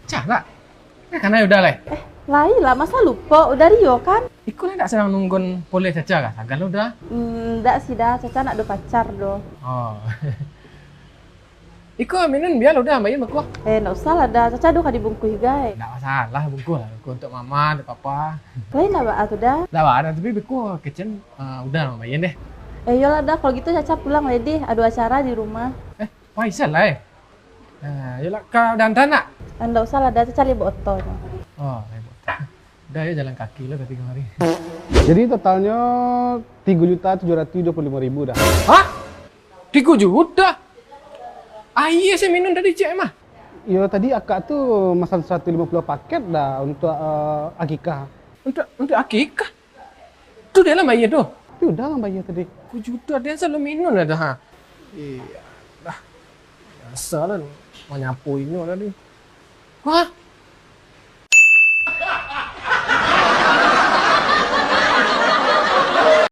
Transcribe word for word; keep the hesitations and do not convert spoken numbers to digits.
Caca lah. Nah, kanai Uda lai. Eh, lai lah, masa lupo, Uda Rio kan? Iko lai ndak sadang nungguan poleh Caca kah? Sagan lo Uda. Hmm, ndak sih Da, Caca ndak ado pacar doh. Oh. Iko minun bia lo Uda, ambiakan bakuah. Eh, ndak usah lah Da, Caca ado ka dibungkuih gai. Ndak masalah, bungkuih lah. Bungkuih untuak mama, untuak papa. Lain ndak baa tu Da? Ndak baa Da, tapi bungkuih kecen uh, Uda lah ambiakan deh. Eh, iyolah Da, kalau gitu Caca pulang lai deh, ado acara di rumah. Eh, Faisal lah eh. Nah, yolah, ka Uda antaan nak? Ndak usah lah Da, Caca lai baoto nyo. Oh, lai baoto. Uda yo jalan kaki lah katigo hari. Jadi totalnyo tigo juta tujuh ratus dua puluh limo ribu Da. Hah? Tigo juta? Aia se minun tadi ciek mah. Yo tadi akak tu masan saratus limo puluah paket Da untuak uh, akikah. Untuak untuak akikah? Tu Uda lah bayia tu. Tu Uda lah bayia tadi. Tigo juta den salalu minun lah dah. Iyo dah. Biaso lah manyapo inyo tadi. Wah,